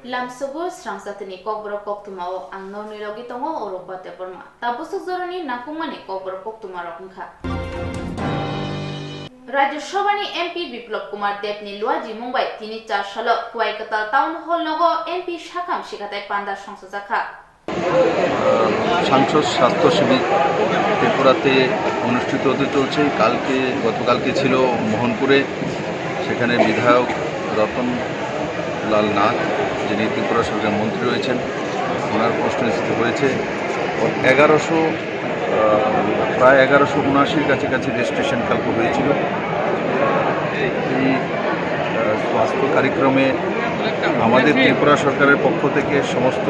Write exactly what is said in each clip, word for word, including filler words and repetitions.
Lamsogo srangsa tini Kokborok koktwmao ang norni logi tongo Oropa Debbarma. Tabuk swk jorani nangkukmani Kokborok koktwmarok wngkha. Rajya Sabhani M P Biplab Kumar Debni luajimung bai tini char salo Khowai Kwtal Town Hall nogo M P sakham sikhatai panda songchajakha. সাংসদ স্বাস্থ্য শিবির ত্রিপুরাতে অনুষ্ঠিত হতে চলছে। কালকে, গতকালকে ছিল মোহনপুরে, সেখানে বিধায়ক রতন লাল নাথ, যিনি ত্রিপুরা সরকারের মন্ত্রী রয়েছেন, ওনার কনস্টিটুয়েন্সিতে হয়েছে। এগারোশো, প্রায় এগারোশো উনআশির কাছাকাছি রেজিস্ট্রেশন কালকে হয়েছিল। এই স্বাস্থ্য কার্যক্রমে আমাদের ত্রিপুরা সরকারের পক্ষ থেকে সমস্ত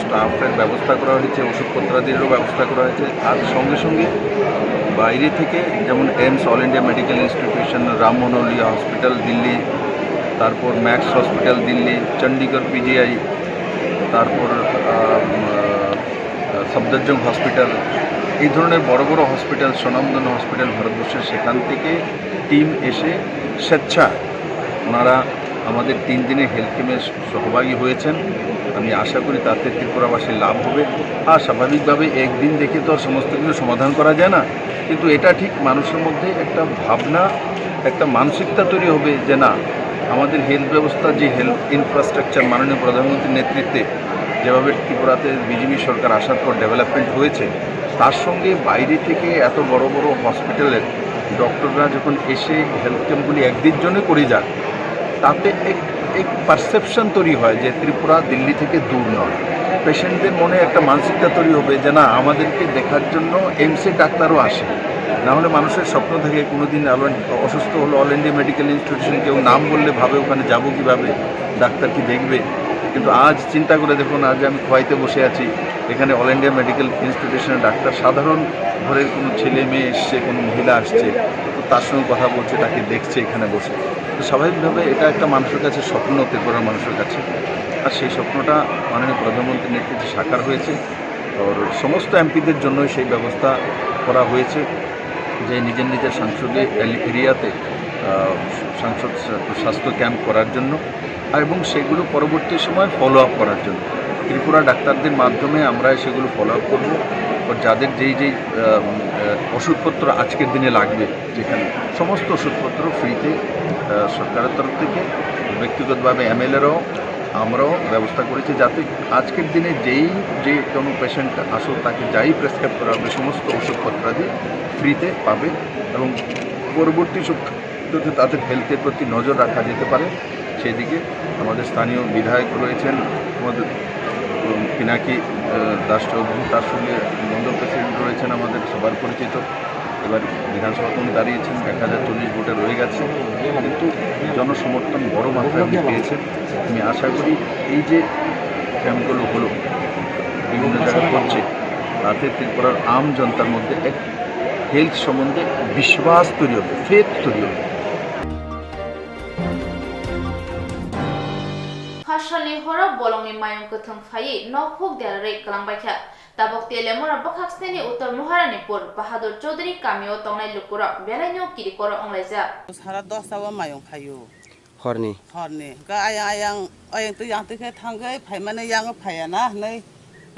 স্টাফের ব্যবস্থা করা হয়েছে, ওষুধপত্রাদিরও ব্যবস্থা করা হয়েছে। তার সঙ্গে সঙ্গে বাইরে থেকে, যেমন AIIMS, all India medical institution, Ram Manohar Lohia hospital Delhi, তারপর Max hospital Delhi, Chandigarh PGI, তারপর সফদরজং হসপিটাল, এই ধরনের বড় বড় হসপিটাল, স্বনামধন্য হসপিটাল ভারতবর্ষের, সেখান থেকে টিম এসে স্বেচ্ছা ওনারা আমাদের তিন দিনের হেলথ ক্যাম্পে সহভাগী হয়েছেন। আমি আশা করি তাতে ত্রিপুরাবাসীর লাভ হবে। আর স্বাভাবিকভাবে একদিন দেখে তো আর সমস্ত কিছু সমাধান করা যায় না, কিন্তু এটা ঠিক মানুষের মধ্যে একটা ভাবনা, একটা মানসিকতা তৈরি হবে যে না, আমাদের হেলথ ব্যবস্থা, যে হেলথ ইনফ্রাস্ট্রাকচার মাননীয় প্রধানমন্ত্রীর নেতৃত্বে যেভাবে ত্রিপুরাতে বিজেপি সরকার আসার পর ডেভেলপমেন্ট হয়েছে, তার সঙ্গে বাইরে থেকে এত বড় বড় হসপিটালের ডক্টররা যখন এসে হেলথ ক্যাম্পগুলি একদিন জন্য করে যান, তাতে এক এক পারসেপশন তৈরি হয় যে ত্রিপুরা দিল্লি থেকে দূর নয়। পেশেন্টদের মনে একটা মানসিকতা তৈরি হবে যে না, আমাদেরকে দেখার জন্য এইমসের ডাক্তারও আসে। না হলে মানুষের স্বপ্ন থাকে, কোনো দিন অসুস্থ হলো অল ইন্ডিয়া মেডিকেল ইনস্টিটিউশন, কেউ নাম বললে ভাবে ওখানে যাবো কীভাবে, ডাক্তার কি দেখবে। কিন্তু আজ চিন্তা করে দেখুন, আজ আমি খোয়াইতে বসে আছি, এখানে অল ইন্ডিয়া মেডিকেল ইনস্টিটিউশনের ডাক্তার সাধারণ ঘরের কোনো ছেলে মেয়ে এসছে, কোনো মহিলা আসছে, তো তার সঙ্গে কথা বলছে, তাকে দেখছে এখানে বসে। তো স্বাভাবিকভাবে এটা একটা মানুষের কাছে স্বপ্ন, ত্রিপুরার মানুষের কাছে। আর সেই স্বপ্নটা মাননীয় প্রধানমন্ত্রীর নেতৃত্বে সাকার হয়েছে। আর সমস্ত এমপিদের জন্যই সেই ব্যবস্থা করা হয়েছে যে নিজের নিজের সংসদীয় এল-, এরিয়াতে, আহ, সংসদ স্বাস্থ্য ক্যাম্প করার জন্য। আর এবং সেগুলো পরবর্তী সময় ফলো আপ করার জন্য ত্রিপুরা ডাক্তারদের মাধ্যমে আমরা সেগুলো ফলো আপ করবো। আর যাদের যেই যেই, আহ, আহ, ওষুধপত্র আজকের দিনে লাগবে, যেখানে সমস্ত ওষুধপত্র ফ্রিতে, আহ, সরকারের তরফ থেকে, ব্যক্তিগতভাবে এমএলএরাও, আমরাও ব্যবস্থা করেছি যাতে আজকের দিনে যেই যে কোনো পেশেন্ট আসুক, তাকে যাই প্রেসক্রাইব করা হবে, সমস্ত ওষুধপত্রাদি ফ্রিতে পাবে এবং পরবর্তী সব যাতে তাদের হেলথের প্রতি নজর রাখা যেতে পারে, সেই দিকে আমাদের স্থানীয় বিধায়ক রয়েছেন, আমাদের, উম, পিনাকি, আহ, দাস চৌধুরী, তার সঙ্গে মণ্ডল প্রেসিডেন্ট রয়েছেন আমাদের সবার পরিচিত। এবার বিধানসভাতে উনি দাঁড়িয়েছেন, এক হাজার চল্লিশ ভোটে রয়ে গেছে, কিন্তু জনসমর্থন বড় মাত্রায় উনি পেয়েছেন। আমি আশা করি এই যে ক্যাম্পগুলো হলো, বিভিন্ন জায়গায় করছে, তাতে ত্রিপুরার আম জনতার মধ্যে এক হেলথ সম্বন্ধে বিশ্বাস তৈরি হবে, ফেথ তৈরি হবে। Phasalni horo bolongni mayung kwthwng phaiwi nok huk derarwi kwlangbaikha. Tabuk Telemura bwkhak snini Uttor Maharanipur Bahadur Chaudhary kamio tongnai lukurok belaino kirikoro wnglaijak. Sara dosta o mayung phaio. Horni. Horni. Hwnkhe ayang, ayang, ayang twi yang twi khe thangwi phaimani yang phaiya na hwnwi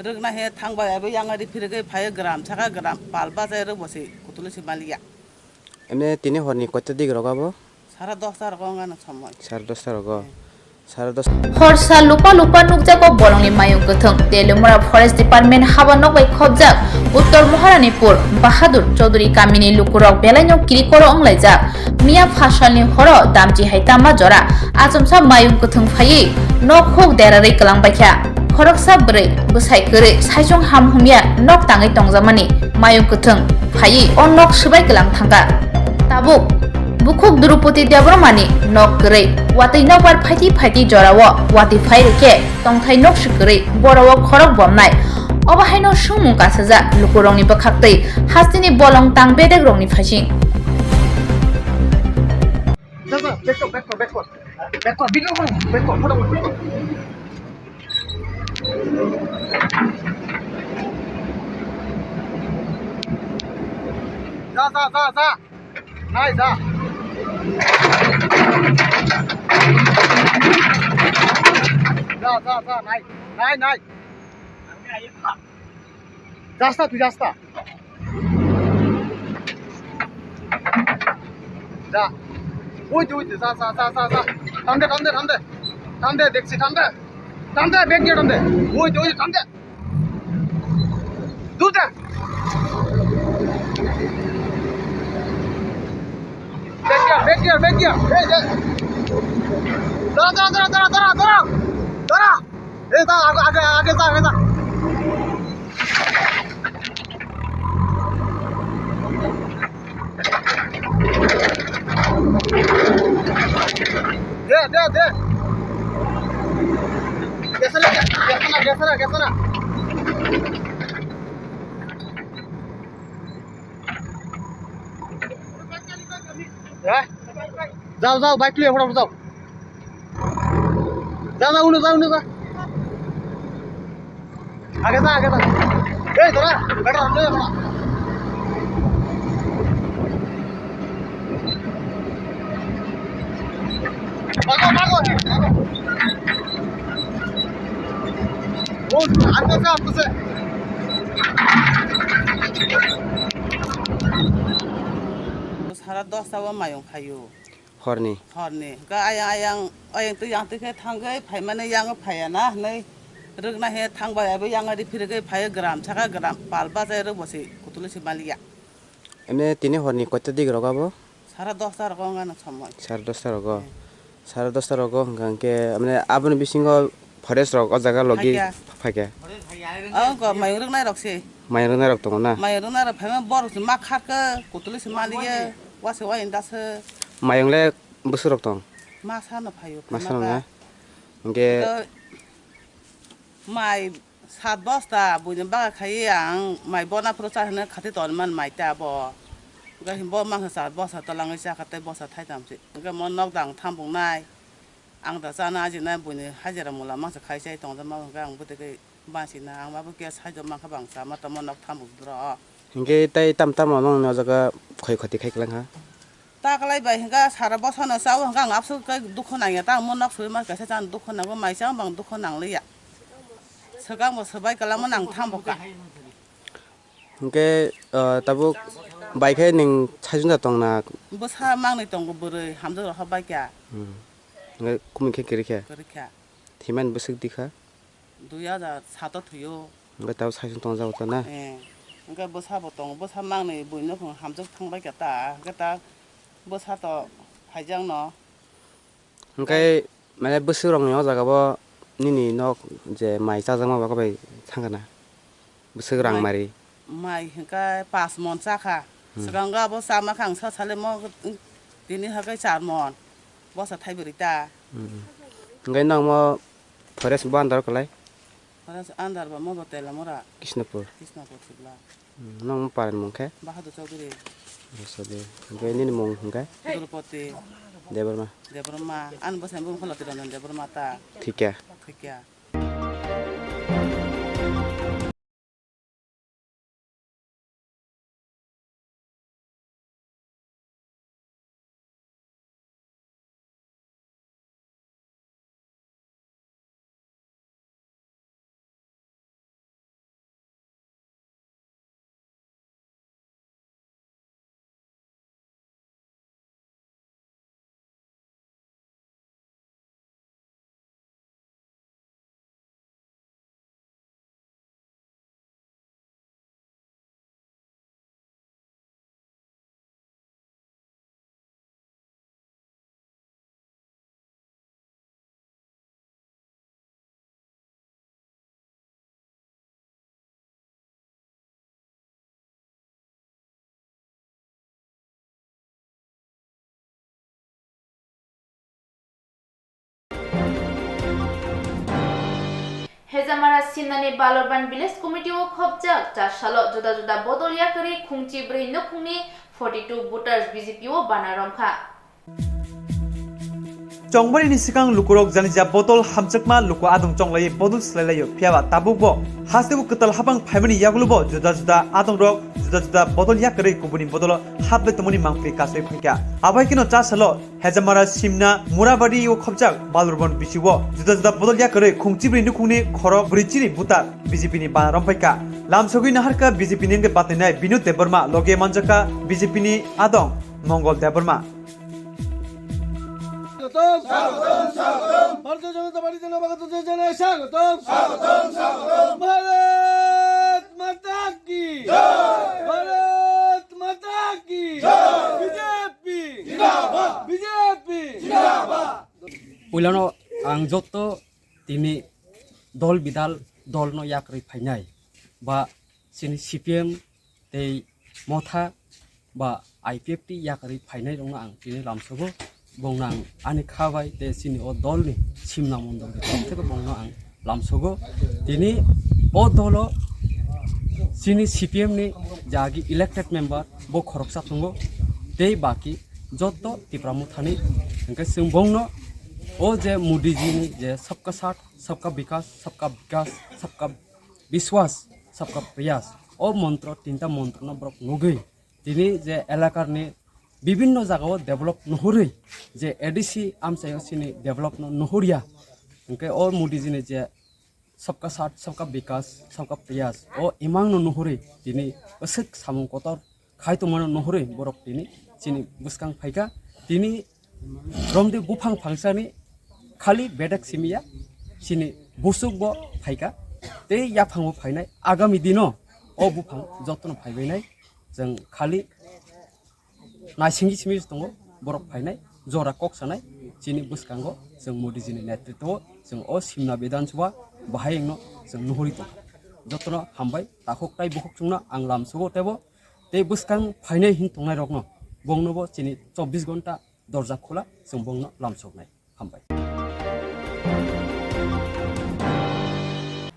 rwkna he thangbai abo yang ri phirigwi phaio gram saka gram pal bachai rwk bo se kutulwi se maliya. Emne tini horni koita dik rok abo? Sara dosta rok wng ano somoi. Sara dosta rogo. Sara dosta. Horsa lupa lupa nukjago bolongni mayung kwthwng. Telemura Forest Department haba nok bai khobjak Uttor Maharanipur Bahadur Chaudhary kamini lukurok belaino kirikoro wnglaijak. Miya phasalni horo damchi hai tama jora achomsa mayung kwthwng phaiwi nok huk derarwi kwlangbaikha. Khoroksa bwrwi bwsai kwrwi saichung ham humya nok tangwi tongjakmani mayung kwthwng phaiwi o nok swbai kwlang thangkha. Tabuk bukhuk Drupadi Debbarmani nok kwrwi watwi nokbar phaiti phaiti jorao watwi phai rwkhe tongthai nok swkwrwi borao khorok bomnai. Obo haino swngmung kasajak lukurokni bwkhaktwi hasteni bolong tang bedekrokni phaising. Back kor, back kor, back kor. Back kor, video kor, back kor, photo kor, back kor. Ja, ja, ja, ja. Nai, ja. Ja, ja, ja, nai, nai, nai. Jasta, twi jasta. Ja. Oi, oi, ja, ja, ja, ja, ja. Thamde, thamde, thamde. Thamde, dekchi, thamde. Thamde, bek dia, thamde. Oi, oi, thamde. Durte. Back gear, back gear, back gear. Hey, hey. Dara, dara, dara, dara, dara, dara. Dara. Hey, da, age, age, age, da, age, da. De, de, de. Gesana, gesana, gesana, gesana. Ha? Jao, jao, bike liye, fotofot jao. Jao, jao, uno, jao, uno, jao. Age jao, age jao. Ei, dara, better ramle, dara. Bago, bago. Oh, aste aste, aste aste. Sara dosta o mayung khayo. Horni. Horni. Ga ayang, ayang, ayang twi yang twi khe thangwi phaimani yang phaiya na hwnwi rwkna he thangbai abo yang ri phirigwi phaiyo gram saka gram pal bachai rwk bo se kutulwi se maliya. Ene tini horni koita dik rok abo? Sara dosta rogo wngkha na somoi. Sara dosta rogo. Hmm. Sara dosta rogo hwnkha hwnkhe, mane, aboni bisingo forest rok o jaga logi phaikha. Phaikha. Oh, ko mayung rwknai rok se. Mayung rwknai rok tongo na? Mayung rwknai rok phaima borok se ma kharkhe kutulwi se maliye. Wase wa inda se. Mayung le bwswk rok tong? Masa no phaio. Masa no phaima na? Hwnkhe to mai Sat bosta buini baga khai ang mai bona phuru cha hwnwi khati ton man mai ta bo. Ga himbo mangsa sat bosta twlangwi cha kha tei bosta thaitam se. Ga mo nok dang thambung nai. Ang da chana ajinai buini hajira mula mangsa khai chai tong ma hwnkha ang bwtwi khe bansi na ang ma bo kya sai do mankha bang cha ma tamo nok thambung bro. Hingke tei tam tamo nongni o jaga khoi khoti khai kwlang ha? Ta kwlai bai hingka sara bosano chao hingka ang abswk khe dukhu nangya, ta mo nok suri ma kaisa chan dukhu nango, mai chang bang dukhu nangliya. Swkang bo swbai kwlamo nang tham bo ka. Hingke, ah, tabuk bai khe ning sajwng da tong na? Bwsa mangni tongo bwrwi, hamjwk rohor bai kha. Hmm. Hingke kumui khe kwrwi khe? Kwrwi kha. Thimani bwswk di kha? Dui hajar sato thwio. Hingke tabuk sajwng tong jago ta na? Eh. Hingke bwsa bo tongo, bwsa mangni buino hamjwk thang bai kha ta. Hingke ta bwsa to phaijak no. Hingke mane bwswk rok ni o jaga bo nini nok je mai chajakma ba bai thang kha na? Bwswk rang mari. Mai hingke pas mon cha kha. Hmm. Swkang ga bo chama kha ang sa sale mo tini hake char mon. Bosa thai bwrwi ta. Hmm. Hingke nang mo forest bo andar kwlai? Forest andar ba mo bo tela mora. Kisnapur. Kisnapur sibla. Hmm. Nang mo paran mung khe? Bahadur Chaudhary. Bahadur Chaudhary. Hingke nini mung hingke? Drupati. Debbarma. Debbarma. An bo sai bo kholo tironan Debbarma ta. Thikya. Thikya. Hejamara Sinani Balorban Village Committee o khopjak char salo juda juda bodol yakarwi khungchi brwi nukhungni forty two voters B J P o bana romkha. Chongmani ni swkang lukurok janija bodol hamjakma luku adong chonglaiwi bodol swlailaio, phiyaba tabukbo hasteo kwtal hapang phaimani yagulobo juda juda adongrok juda juda bodol yakarwi kubuni bodolo haplai tongmani mangpili kasui phaikha. Abai kheno cha salo Hejamara Simna Murabadi o khopjak Balurban bisio juda juda bodol yakarwi khungchibrwi nukhungni khorok brwichini butar B J P ni bana rompaikha. Lamsogwi naharkha B J P ni wngwi batnainai Binod Debbarma, loge manjakha B J P ni adong Mongol Debbarma. স্বাগতম, স্বাগতম। ভারতীয় জনতা পার্টি জনবাগত জানাই স্বাগতম। স্বাগতম, স্বাগতম। ভারত মাতা কি? জয়। ভারত মাতা কি? জয়। বিজেপি। জিন্দাবাদ। বিজেপি। জিন্দাবাদ। Puilano ang jotto tini dol bidal dolno yakarwi phainai ba chini C P M tei Motha ba I P F T yakarwi phainai rokno ang tini lamsogo, bongno ang ani kha bai tei chini o dolni simna mondol ni tongthego bongno ang lamsogo. Tini o dolo chini C P M ni jagi elected member bo khoroksa tongo tei baki jotto Tipra Mothani, hwnkhe chwng bongno o je Modi ji ni je sabka saath, sabka bikas, sabka bikas, sabka biswas, sabka prayas, o montro, tinta montrono borok nugwi tini je elakarni bibinno jagao develop nuhurwi, je A D C amchaio chini developno nuhurya, hwnkhe o Modi jini je sabka saath, sabka bikas, sabka prayas, o imangno nuhurwi tini bwswk samung kotor khai tongmano nuhurwi borok tini chini bwskang phaikha. Tini romdi buphang phangsani khali bedek simiya, chini busuk bo phaikha. Tei yaphango phainai agami dino o buphang jotono phaibainai. Chwng khali naisingwi simi tongo borok phainai, jora kok sanai, chini bwskango chwng Modi jini netritwo chwng o Simna Bidhan Sabha bahai wngno chwng nuhuri tongkha. Jotono hambai, takhuk tai bukhuk chwngno ang lamsogo tebo. Tei bwskang phainai hin tongnai rokno bongnobo chini chobbish gonta dorja khula, chwng bongno lamsoknai. Hambai.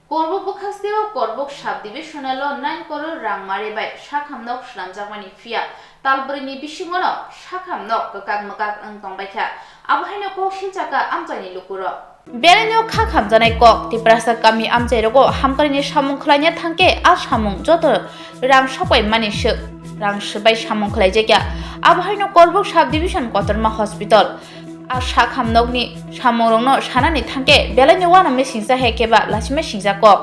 Korbuk bwkhasteo Korbuk sub divisionalo nine koror rang mari bai sakham nok swnamjakmani, phiya talbrwini bisingono sakham nok kwkak mwkak wng tongbaikha. Abo haino kok silchakha amchaini lukurok. Belai no kha khamjaknai kok, Tiprasa kami amchairogo hamkrai ni samung khwlaina thangkhe a samung joto rang sokbai mani swk, rang swbai samung khwlaijakya. Abo haino Korbuk sub division kotorma hospital a sakham nokni samungrokno sanani thangkhe belai no uanamwi singcha hai khe ba lachimai singcha kok.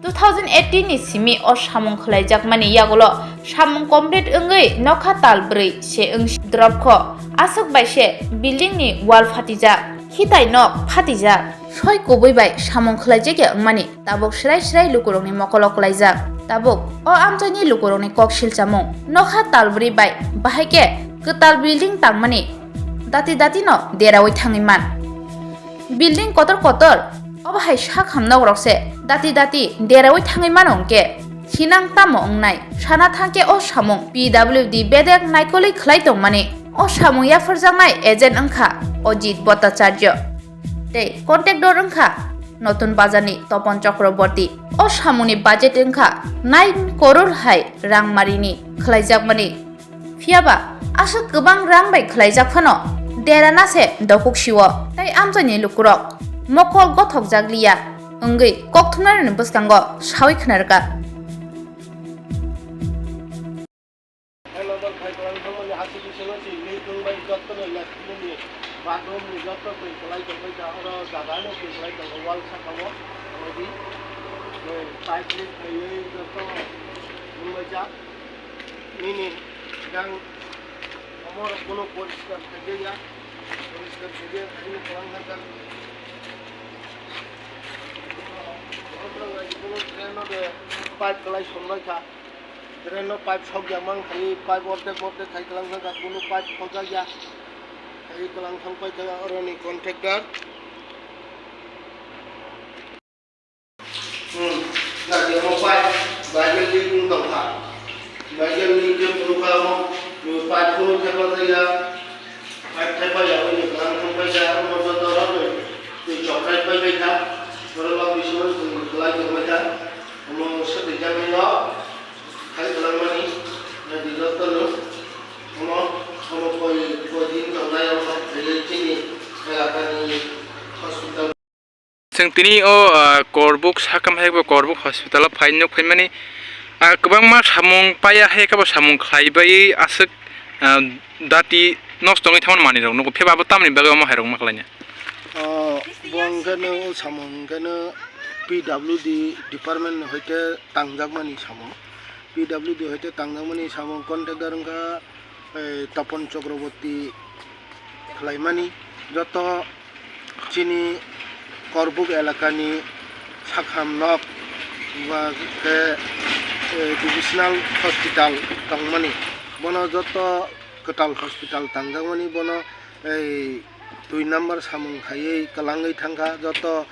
Two thousand eighteen ni simi o samung khwlaijakmani yagulo samung complete wngwi nokha tal brwi se wngsi drop kho. Aswk bai se building ni wall phatijak, khitai nok phatijak, soi kubui bai samung khwlaijakya wngmani tabuk srai srai lukurokni mokolo kwlaijak. Tabuk o amchaini lukurokni kok silchamung nokha tal brwi bai bahai khe kwtal building tangmani dati dati no deraui thangwi man. Building kotor kotor, obo hai sakham nok rok se dati dati deraui thangwi mano hwnkhe, thinang tamo wngnai? Sana thangkhe o samung P W D bedek naikolwi khwlai tongmani. O samung yapharjaknai agent wngkha Ajit Bhattacharya tei contractor wngkha Notun Bazarni Topon Chakraborty. O samungni budget wngkha nine koror hai rang marini khwlaijakmani. Phiyaba aswk kwbang rang bai khwlaijak phano derana se dokuk sio, tei amchaini lukurok mokol gothokjak liya wngwi kokthumnairokni bwskango saui khwnarwkha. Bathroom ni jotto twi kwlai tongbai kha, oro jaga no twi kwlai tongo, wall saka o, oro di, twi pipe ni thaiwi jotto nungbai jak. Nini gang omo rok bono poriskar khaijak ya, poriskar khaijak, ani kwlwng kha jak. Oro kwlwng kha jak, bono drain no de pipe kwlai sonbai kha. Drain no pipe sokjak mang khai, pipe ordek ordek khai kwlwng thang kha, kunu pipe kholjak ya. Khai kwlwng thang pai kha oroni contractor. Hmm, na dia mo pipe, bagel ni kung tong kha. Bagel ni ke kunu kha mo, pipe kunu thepa ya. Pipe thepa ya, ini kwlwng thang pai kha, mo joto rok ni, ni chokrai pai pai kha. Oro ba bisingo chwng kwlai tong pai kha. Omo swtwi jagwi no. Khai kwlangmani, na di joto no, omo, omo koi, koi din tongnai, omo, tei chini elakani Tini o, ah, Korbuk sakam hai bo Korbuk hospital o phai nuk phaimani, ah, kwbangma samung paiya hai khe bo samung khlai bai aswk, ah, dati nosto wngwi thangmani manwi rok nugo, phiya ba abo tamni bagwi omo hai rok ma khlaina? O, bo hwnkhe no samung hwnkhe no P W D department ni hoite tangjakmani samung. P W D hoite tangjakmani samung contractor wngkha, eh, Tapon Chakraborty khlaimani. Joto chini Korbuk elakani sakham nok ba khe, eh, divisional hospital tongmani. Bono joto kwtal hospital tangjakmani, bono ei dui number samung khaiwi kwlangwi thangkha, joto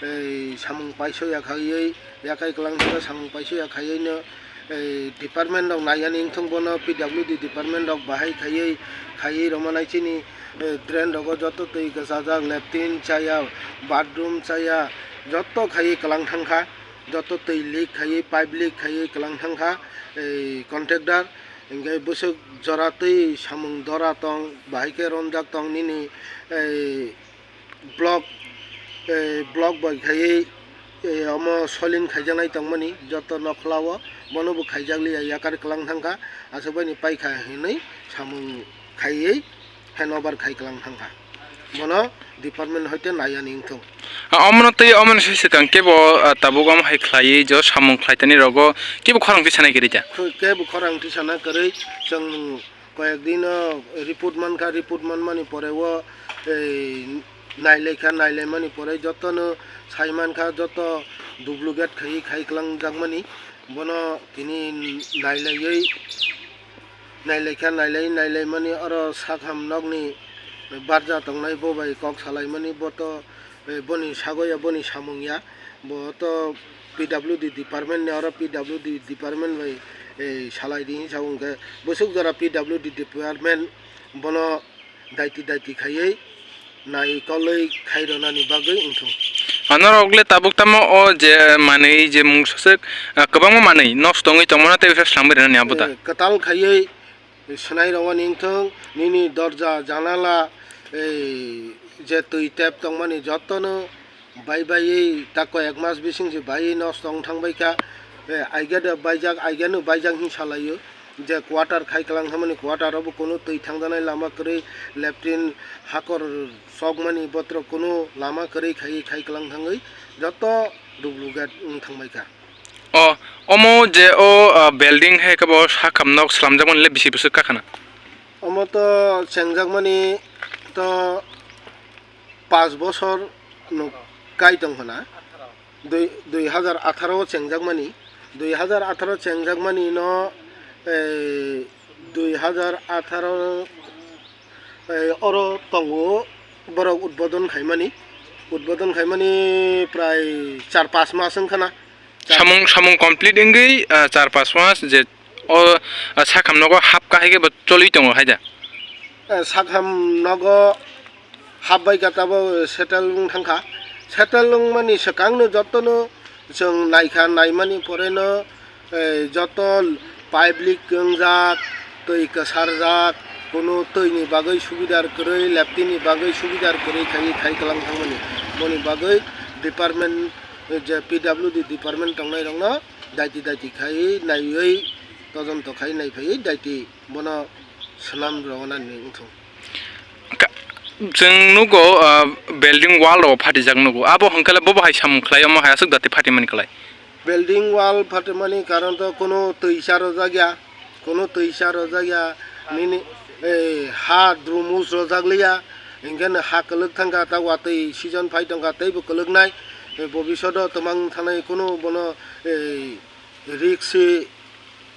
ei samung paisa ya khaiwi, yakhai kwlang thangkha, samung paisa ya khaiwi no ei department rok naiyani wngthung, bono P W D department rok bahai khaiwi, khaiwi rwmanai chini, eh, drain rogo joto twi kwchajak, latrine chaya, bathroom chaya, joto khaiwi kwlang thangkha, joto twi leak khaiwi, pipe leak khaiwi kwlang thangkha ei contractor. Hingke bwswk jora twi samung dora tong, bahai khe romjak tong nini, ei, block, ei, block bai khaiwi, ei, omo solin khaijaknai tongmani joto nokhlao, bono bo khaijakliya, yakar kwlang thangkha, aswk baini paikha hinwi samung khaiwi handover khai kwlang thangkha. Bono department hoite naiyani wngthung. Ah, omono tei omoni se swkang kebo, ah, tabuk omo hai khlaiwi jo samung khlaitani rogo kebo khorang tisanai kwrwi ta? Kebo khorang tisana kwrwi, chwng koyek dino report mankha, report manmani pore o, ei, nailaikha, nailaimani pore jotono saimankha, joto duplicate khaiwi khai kwlangjakmani. Bono tini nailaiwi, nailaikha, nailai, nailaimani oro sakham nokni barja tongnai bo bai kok salaimani, bo to, eh, boni sago ya, boni samung ya, bo to P W D department ni, oro P W D department bai, eh, salai di hinwi sa hwnkhe bwswk jora P W D department bono daiti daiti khaiwi naikolwi khairwnani bagwi wngthung. Ah, norok le tabuk tamo o je manwi je mung sosok, ah, kwbangma manwi nosto wngwi tongmano tei uaisa swlangwi rwnani abo da? Eh, kwtal khaiwi swnai rwani wngthung, nini dorja janala, ei, je twi tap tongmani jotono bai baiwi ta koyek mas bising se baiwi nosto wng thang bai kha. Eh, aigada baijak, aigano baijak hin salaio. Je quarter khai kwlang thangmani quarter o bo kunu twi thangjaknai lama kwrwi, latrine hakor sokmani botrok kunu lama kwrwi khaiwi khai kwlang thangwi joto duplicate wng thang bai kha. O, omo je o, ah, building hai khe bo sakham nok slamjakmani le bisi bwswk kha khana? Omo to chengjakmani to paanch bosor nuk kai tong khana. Dui, dui hazar atharo o chengjakmani, dui hazar atharo chengjakmani no, eh, dui hazar atharo, eh, oro tongo borok udbodon khaimani, udbodon khaimani prai char paanch mas wng khana. Char Samung, samung complete wngwi, ah, char paanch mas je o, ah, sakham nogo hap kahai khe bo choli tongo hai da? Eh, sakham nogo hap bai kha tabo settle wng thang kha. Settle wngmani swkangno jotono chwng naikha, naimani poreno, eh, joto pipe leak wngjak, twi kwsarjak, kunu twini bagwi subidar kwrwi, latrine ni bagwi subidar kwrwi khaiwi khai kwlang thangmani. Boni bagwi department, eh, je P W D department tongnairokno daiti daiti khaiwi naiwi todonto khai naiphaiwi daiti bono swnam rwna ni wngthung. Ka-, chwng nugo, ah, building wall rok phatijak nugo. Abo hwnkhe le bobo hai samung khlai, omo hai aswk dati phatimani khlai. Building wall phatimani karon to kunu twi cha rwjak ya, kunu twi cha rwjak ya, nini, eh, ha drumus rwjak liya, hinkhe no ha kwlwk thangkha, ta watwi season phai tongkha, teibo kwlwknai, eh, bobishodo twmang thanai kunu bono, eh, risk se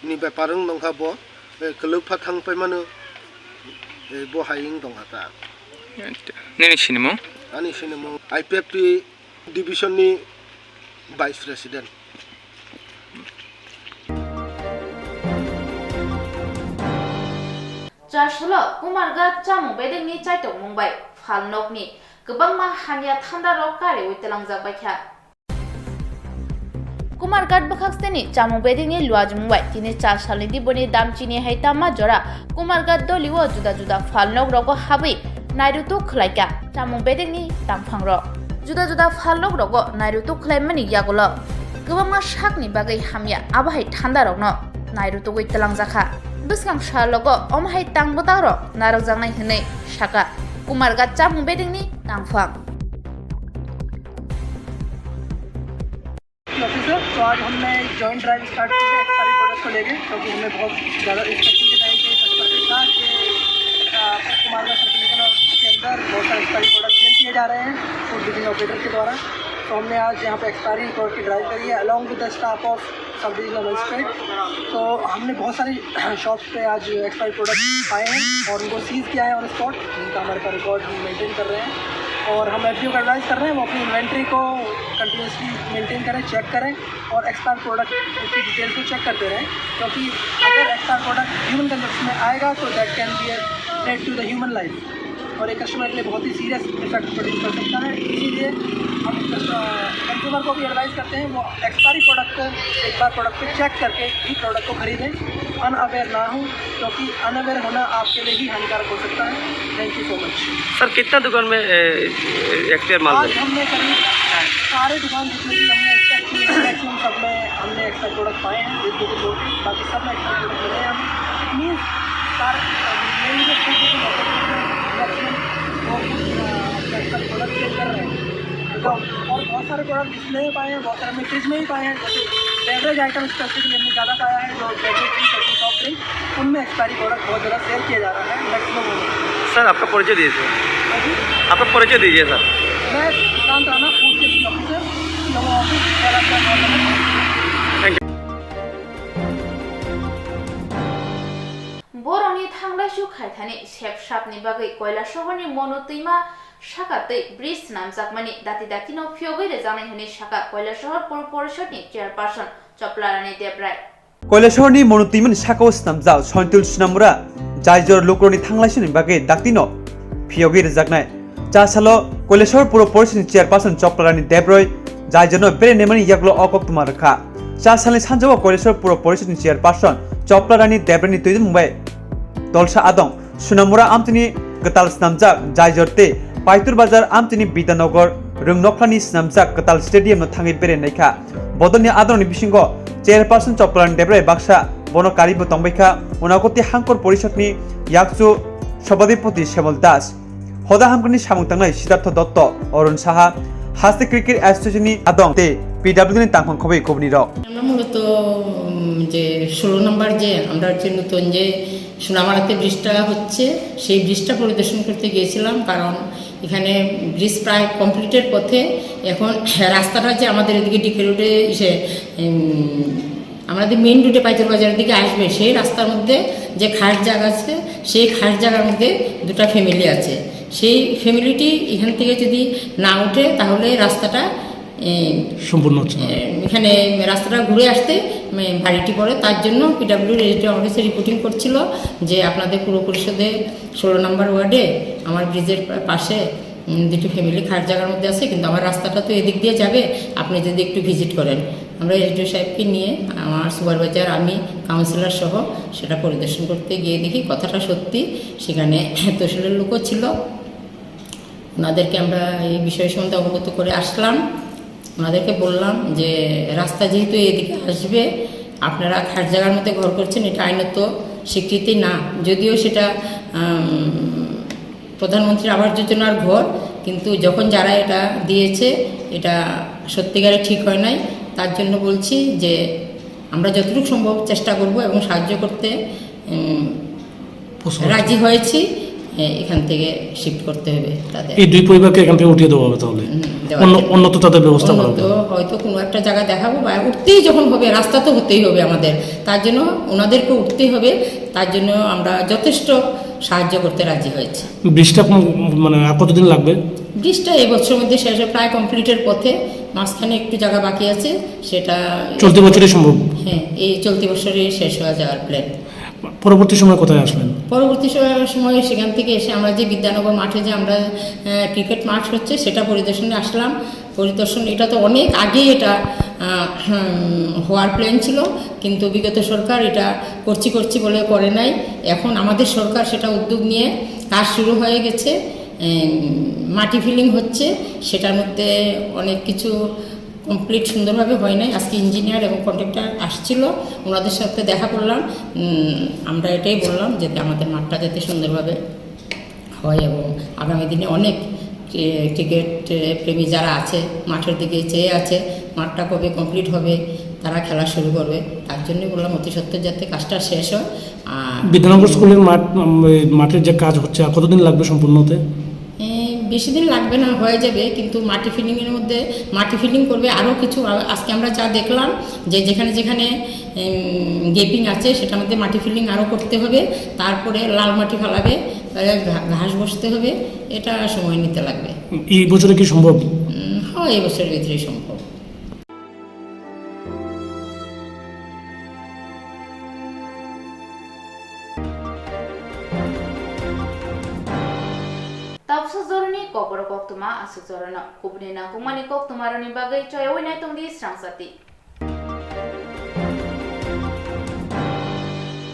ni bepar wng tongkha bo, eh, kwlwk pha thang paimano, eh, bo hai wng tongkha ta. Nini sinimung? Ani sinimung I P F T division ni vice president. Chasalo Kumarghat chamung bedekni chaitokmung bai phalnokni kwbangma hamya thandarok kariui tlangjak baikha. Kumarghat bwkhaksteni chamung bedekni luajmung bai tini char salni diboni dam chini hai tamma jora Kumarghat dolio juda juda phalnok rogo habwi nairutuk khlaikha chamung bedekni tangphangrok. Juda juda phalrok rogo nairutuk khlaimani yagulo kwbangma sakni bagwi hamya abo hai thandarokno nairutugwi twlangjakha. Bwskang salogo omo hai tangbwtangrok narwkjaknai hwnwi sakha Kumarghat chamung bedengni tangphang. Officer, तो आज हमने एक joint drive start की है expiry product को लेके, क्योंकि हमें बहुत ज़्यादा इंस्पेक्शन के टाइम पे पता चला कि कुमारगढ़ सब डिवीजन के अंदर बहुत सारे एक्सपायरी प्रोडक्ट सेल किए जा रहे हैं फूड बिलिंग ऑपरेटर के द्वारा। तो हमने आज यहाँ पे एक्सपायरी प्रोडक्ट की ड्राइव करी है along with the staff of सब डिवीजनल मजिस्ट्रेट। तो हमने बहुत सारी शॉप्स पे आज एक्सपायरी प्रोडक्ट पाए हैं और उनको सीज किया है ऑन स्पॉट, जिनका हमारे पास रिकॉर्ड हम मेंटेन कर रहे हैं। और हम एफ डी ओ को एडवाइस कर रहे हैं वो अपनी इन्वेंट्री को कंटिन्यूसली मेंटेन करें, चेक करें और एक्सपायर प्रोडक्ट की डिटेल्स को चेक करते रहें, क्योंकि अगर एक्सपायर प्रोडक्ट ह्यूमन कंजप्शन में आएगा तो that can be a threat to the human life और एक कस्टमर के लिए बहुत ही सीरियस इफेक्ट प्रोड्यूस कर सकता है। इसीलिए हम कंज्यूमर को भी एडवाइस करते हैं वो एक्सपायरी प्रोडक्ट को एक बार प्रोडक्ट पे चेक करके ही प्रोडक्ट को खरीदें, अनअवेयर ना हो, क्योंकि अनअवेयर होना आपके लिए ही हानिकारक हो सकता है। Thank you so much. Sir, कितना दुकान में एक्सपायर माल आज मिला? हमने करीब सारे दुकान जितने भी हमने एक्सपेक्ट किए हैं, मैक्सिमम सब में हमने एक्सपायर प्रोडक्ट पाए हैं, एक दो को छोड़ के बाकी सब में एक्सपायर प्रोडक्ट मिले हैं हमें। मीन्स सारे मेनली जो फूड बिलिंग ऑपरेटर हैं, मैक्सिमम वो अपना एक्सपायर प्रोडक्ट सेल कर रहे हैं। तो और बहुत सारे प्रोडक्ट डिस्प्ले में पाए हैं, बहुत सारे हमने फ्रिज में भी पाए हैं। जैसे बेवरेज आइटम स्पेसिफिकली हमने ज़्यादा पाया है, जो बेवरेज ड्रिंक, सॉफ्ट ड्रिंक, उनमें एक्सपायरी प्रोडक्ट बहुत ज़्यादा सेल किया जा रहा है मैक्सिमम। सर, आपका परिचय दीजिए। अभी आपका परिचय दीजिए सर। मैं सुशांत राणा, फूड सेफ्टी ऑफिसर, नमो ऑफिस, सर आपका। Thank you. Borokni thanglaisu khaithani sep sapni bagwi Koilasohorni Monu twima saka twi bridge swnamjakmani dati datino phiyogwi rwjaknai hwnwi sakha Koilasohor Puro Porishodni chairperson Choplarani Debrai. Koilasohorni Monu twimani sakao swnamjak Sointul Sunamura Jaijor lukurokni thanglaisuni bagwi daktino phiyogwi rwjaknai. Cha salo Koilasohor Puro Porishodni chairperson Choplarani Debroi Jaijorno bere nemani yagulo o koktwma rwkha. Cha salni sanjao Koilasohor Puro Porishodni chairperson Choplarani Debrani twidulmung bai Dolsa Adong Sunamura amtwini kwtal swnamjak Jaijor tei Paitur Bazar amtwini Bidyanagar Rwngnokhlani swnamjak kwtal stadiumno thangwi bere naikha. Bodolni adrongni bisingo chairperson Choplarani Debrai baksa bono karibo tongbaikha, Unagoti Hangkor Porishodni yakchu Sobadipoti Semol Das. Hoda hamkrini samung tangnai Siddhartho Dotto, Arun Saha, Haste Cricket Association ni adong tei P W D ni tangphang khobwi kubunirok. আমরা মূলত উম, যে ষোলো নম্বর যে আমরা যে নতুন যে সোনামারাতে ব্রিজটা হচ্ছে, সেই ব্রিজটা পরিদর্শন করতে গিয়েছিলাম, কারণ এখানে ব্রিজ প্রায় কমপ্লিটের পথে। এখন রাস্তাটা যে আমাদের এদিকে ডিকে রোডে এসে উম, আমাদের মেইন রোডে পাইতর বাজারের দিকে আসবে, সেই রাস্তার মধ্যে যে খাস জায়গা আছে, সেই খাস জায়গার মধ্যে দুটো ফ্যামিলি আছে। সেই ফ্যামিলিটি এখান থেকে যদি না ওঠে, তাহলে রাস্তাটা এ, সম্পূর্ণ হচ্ছে না। এ, এখানে রাস্তাটা ঘুরে আসতে উম, বাড়িটি পড়ে। তার জন্য পিডাব্লিউ রেজিস্ট্রি আমার কাছে রিপোর্টিং করছিল যে আপনাদের পুর পরিষদে ষোলো নম্বর ওয়ার্ডে আমার ব্রিজের পা- পাশে উম, দুটি ফ্যামিলি খাস জায়গার মধ্যে আছে, কিন্তু আমার রাস্তাটা তো এদিক দিয়ে যাবে, আপনি যদি একটু ভিজিট করেন। আমরা এসডিও সাহেবকে নিয়ে, আমার সুপারভাইজার, আমি, কাউন্সিলর সহ সেটা পরিদর্শন করতে গিয়ে দেখি কথাটা সত্যি। সেখানে তহসিলের লোকও ছিল, ওনাদেরকে আমরা এই বিষয় সম্বন্ধে অবগত করে আসলাম। ওনাদেরকে বললাম যে রাস্তা যেহেতু এদিকে আসবে, আপনারা খাস জায়গার মধ্যে ঘর করছেন, এটা আইনত স্বীকৃতি না, যদিও সেটা আম, প্রধানমন্ত্রীর আবাস যোজনার ঘর, কিন্তু যখন যারা এটা দিয়েছে, এটা সত্যিকারে ঠিক হয় নাই। তার জন্য বলছি যে আমরা যতটুকু সম্ভব চেষ্টা করব এবং সাহায্য করতে উম, পশু আছে। রাজি হয়েছি। এ, এখান থেকে শিফট করতে হবে তাদের। এই দুই পরিবারকে এখান থেকে উঠিয়ে দেওয়া হবে তাহলে। হুম, দেওয়া অন্য যাবে। অন্যত্র তাদের ব্যবস্থা করা উন্নত হবে। হয়তো কোনো একটা জায়গা দেখাবো, বা উঠতেই যখন হবে, রাস্তা তো হতেই হবে আমাদের, তার জন্য ওনাদেরকে উঠতেই হবে। তার জন্য আমরা যথেষ্ট সাহায্য করতে রাজি হয়েছি। ব্রিজটা কোন, মানে, আর কতদিন লাগবে? ব্রিজটা এই বছরের মধ্যে শেষ হয়ে প্রায় কমপ্লিটের পথে, মাঝখানে একটু জায়গা বাকি আছে, সেটা চলতি বছরই সম্ভব। হ্যাঁ, এই চলতি বছরই শেষ হয়ে যাওয়ার প্ল্যান। পরবর্তী সময় কোথায় আসবেন? পরবর্তী স- সময়ে সেখান থেকে এসে আমরা যে বিদ্যানগর মাঠে যে আমরা আহ, ক্রিকেট মাঠ হচ্ছে, সেটা পরিদর্শনে আসলাম। পরিদর্শন, এটা তো অনেক আগেই এটা আহ, হুম, হওয়ার প্ল্যান ছিল, কিন্তু বিগত সরকার এটা করছি করছি বলে করে নাই। এখন আমাদের সরকার সেটা উদ্যোগ নিয়ে কাজ শুরু হয়ে গেছে। এম, মাটি ফিলিং হচ্ছে, সেটার মধ্যে অনেক কিছু কমপ্লিট সুন্দরভাবে হয় নাই। আজকে ইঞ্জিনিয়ার এবং কন্ট্রাক্টর আসছিল, ওনাদের সাথে দেখা করলাম। উম, আমরা এটাই বললাম যাতে আমাদের মাঠটা যাতে সুন্দরভাবে হয় এবং আগামী দিনে অনেক ক্রি-, ক্রিকেট, এ, প্রেমী যারা আছে, মাঠের দিকে চেয়ে আছে, মাঠটা কবে কমপ্লিট হবে, তারা খেলা শুরু করবে। তার জন্যই বললাম অতি সত্বর যাতে কাজটা শেষ হয়। আর বিধাননগর স্কুলের মাঠ, উম, এই মাঠের যে কাজ হচ্ছে, আর কতদিন লাগবে সম্পূর্ণ হতে? এ, বেশি দিন লাগবে না, হয়ে যাবে, কিন্তু মাটি ফিলিংয়ের মধ্যে মাটি ফিলিং করবে আরও কিছু। আ-, আজকে আমরা যা দেখলাম যে যেখানে যেখানে, উম, গ্যাপিং আছে, সেটার মধ্যে মাটি ফিলিং আরও করতে হবে, তারপরে লাল মাটি ফালাবে, তাহলে ঘা-, ঘাস বসতে হবে, এটা সময় নিতে লাগবে। এই বছরে কি সম্ভব? উম, হয়, এই বছরের ভিতরেই সম্ভব। Tapsa jorani kokborok koktwma aswk jorano. Kubuni nangkukmani koktwmarokni bagwi choyawi nai tongdi Srangsati.